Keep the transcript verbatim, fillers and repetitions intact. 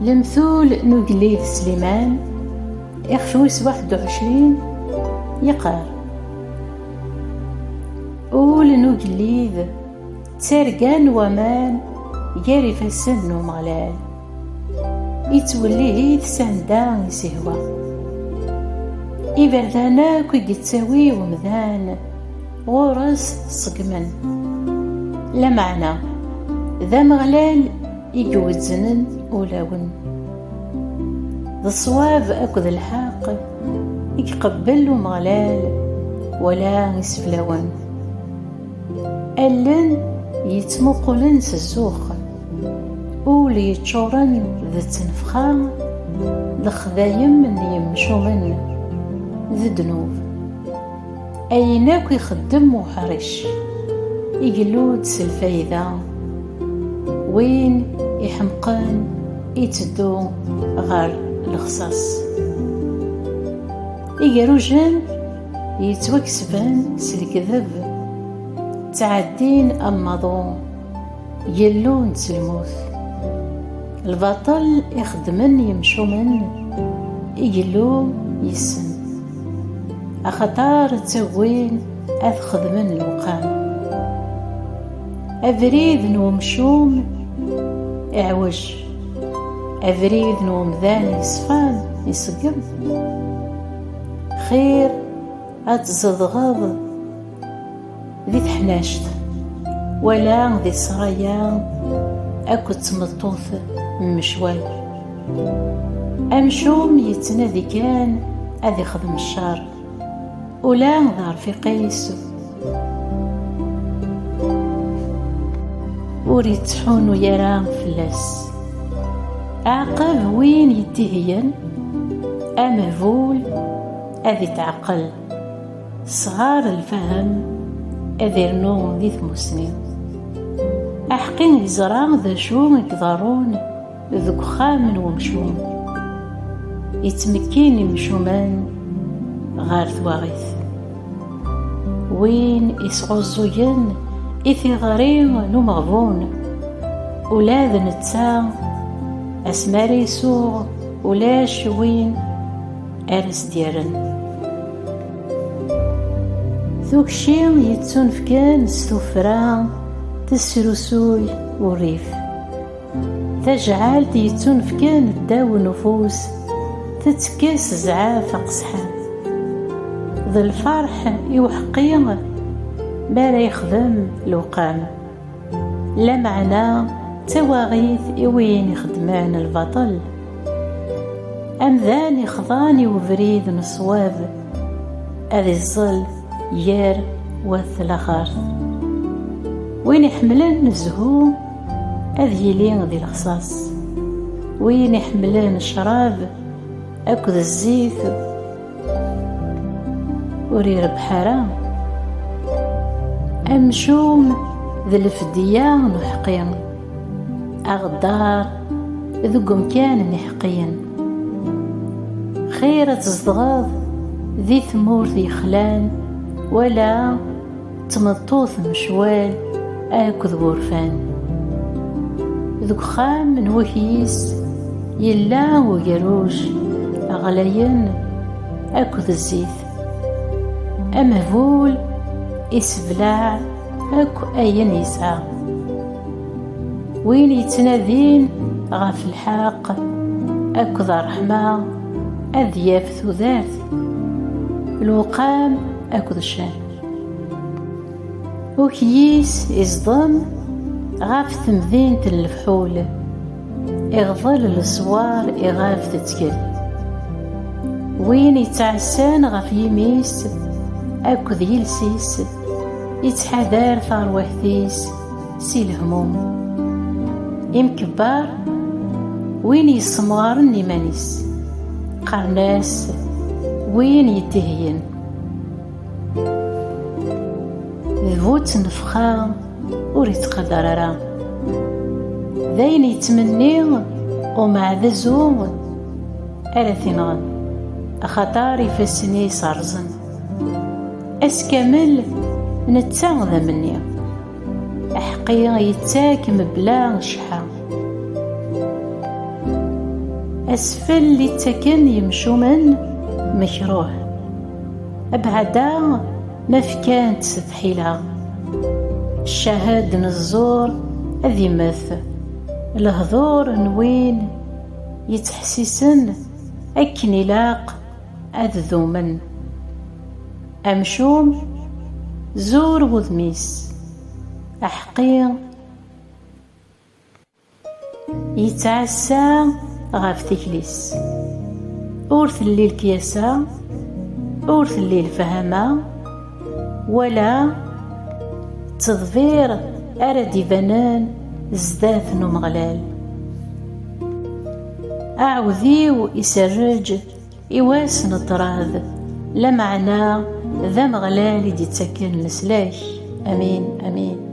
Lemtul n ugellid Sliman, ixef wis waḥed u ɛecrin, yeqqar: Ul n ugellid d targa n waman gar ifassen n Umeɣlal. Ittwellih-it s anda i s-ihwa. Iberdan akk i yettawi umdan ɣur-s ṣeggmen. Lameɛna, d Ameɣlal i iwezznen ulawen. D ṣṣwab akked lḥeqq i iqebbel Umeɣlal, wala iseflawen. Allen yettmuqulen s zzux, ul yeččuren d ttnefxa, lexdayem n yemcumen d ddnub. Ayen akk ixeddem uḥric, igellu-d s lfayda. Win iḥemqen itteddu ɣer lexṣaṣ. Igerujen yettwakesben s lekdeb, ttɛeddin am waḍu, gellun-d s lmut. Lbaṭel ixeddmen yemcumen, igellu yes-sen, axaṭer ttagin ad xedmen lewqam. Abrid n umcum iɛwej, abrid n umdan yeṣfan iṣeggem. Xir ad tzedɣeḍ di teḥnact, wala di ssraya akked tmeṭṭut n mecwal. Amcum yettnadi kan ad ixdem ccer, ula d arfiq-is ur yettḥunu ara fell-as. Ɛaqeb win yettihiyen, amehbul ad itɛeqqel. Sɣar lfahem ad irnu di tmusni. Aḥeqqi yeẓra d acu i iḍerrun deg uxxam n wemcum. Yettmekkin imcumen ɣer twaɣit. Win isɣuẓẓugen i tiɣri n umeɣbun, ula d netta asmi ara isuɣ ulac win ara s-d-yerren. Tukci yettunefken s tuffra tesrusuy urrif. Tajɛalt yettunefken ddaw n ufus tettekkes zzɛaf aqesḥan. D lferḥ i uḥeqqi mi ara yexdem lewqam. Lameɛna d tawaɣit i win ixeddmen lbaṭel. Amdan ixḍan i ubrid n ṣṣwab ad iẓẓel gar wat laxert. Win iḥemmlen zzhu ad yili di lexṣaṣ. Win iḥemmlen ccrab akked zzit ur irebbeḥ ara. Amcum d lfedya n uḥeqqi, aɣeddar deg umkan n iḥeqqiyen. Xir ad tzedɣeḍ di tmurt yexlan, wala d tmeṭṭut n ccwal akked wurfan. Deg uxxam n wakyis yella ugerruj ɣlayen akked zzit. Amehbul iseblaɛ akk ayen yesɛa. Win yettnadin ɣef lḥeqq akked ṛṛeḥma ad yaf tudert, lewqam akked ccan. Ukyis iẓdem ɣef temdint n lefḥul, iɣḍel leswar iɣef tettkel. Win yettɛassan ɣef yimi-s akked yiles-is, yettḥadar tarwiḥt-is si lehmum. Imkebbar, win yessemɣaren iman-is, qqaren-as win yettihiyen. D bu ttnefxa ur ittqadar ara. D ayen yettmenni umeɛdazu ara t-inɣen, axaṭer ifassen-is rẓen. Ass kamel netta d amenni. Aḥeq Aḥeqqi yettak mebla cceḥḥa. Asfel i ttaken yemcumen mekruh. Abeɛda ma fkan-t s tḥila. Ccahad n ẓẓur ad immet. Lehdur n win yettḥessisen akken ilaq ad dumen. Amcum, zur wudem-is. Aḥeqqi yettɛassa ɣef tikli-s. Ur telli lekyasa, ur telli lefhama, wala ttedbir ara d-ibanen zdat n Umeɣlal. Aɛudiw iserreǧ i wass n ṭṭrad, lameɛna d Ameɣlal i d-ittaken leslak. Amin, amin.